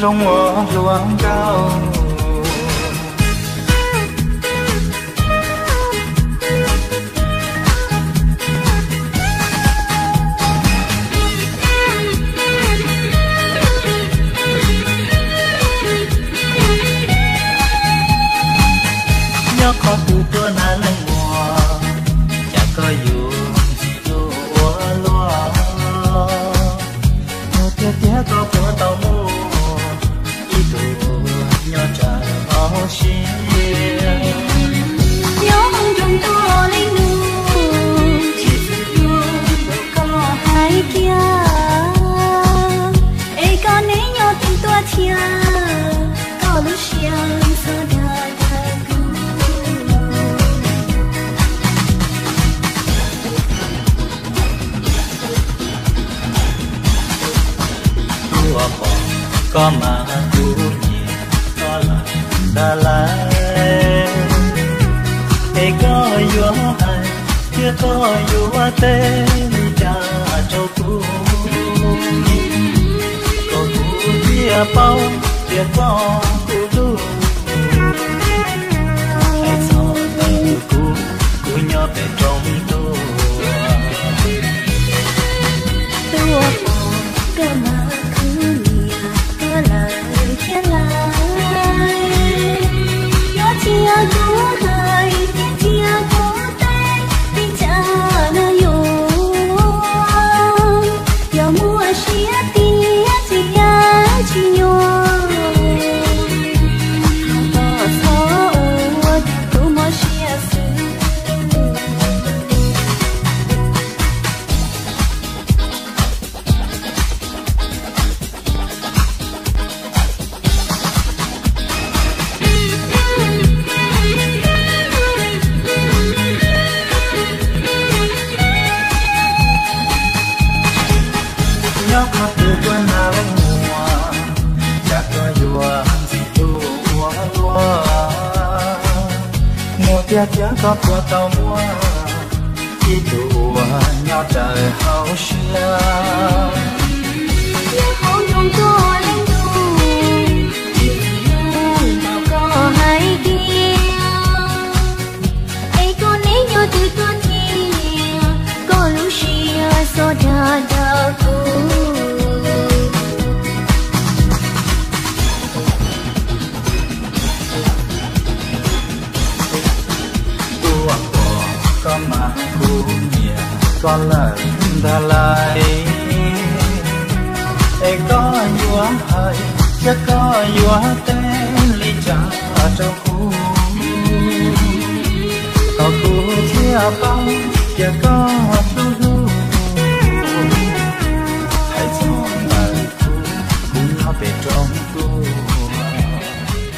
zoo ua hluas nkauj. Nyob qhov twg tuaj na leej muam, cas koj yuav ntxim hlub ua luaj. Mus tiag tiag koj puas tau muaj ib tug nyob raws hauv siab. Nyob hauv nroog tuaj leej nus, tsis txwm hlub rau koj hais kiag. Es koj neb nyob twg tuaj thiab, koj lub siab txhob dag dag kuv. Ua pom koj mas kuv nyiam koj lawm ntag lauj. Es koj yuav hais thiab koj yuav teb li cas rau kuv, kom kuv thiaj paub tias koj kuv hlub. Hais txog ntawm kuv, kuv nyob pem roob tuaj. Tuaj pom koj mas kuv nyiam koj lawm thiab lauj. Yog tias kuv hais thiab tias kuv teb, li cas na yus, yog muaj siab tiag tiag tsis nyuaj, koj txhob ua kuv mob siab xwb. Nyob qhov twg tuaj na leej muam, cas koj yuav ntxim hlub ua luaj. Mus tiag tiag koj puas tau muaj ib tug uas nyob raws hauv siab. Nyob hauv nroog tuaj leej nus, tsis txwm hlub rau koj hais kiag. Es koj neb nyob twg tuaj thiab, koj lub siab txhob dag dag kuv. Ua pom koj mas kuv nyiam koj lawm ntag lauj. Es koj yuav hais thiab koj yuav teb li cas rau kuv, kom kuv thiaj paub tias koj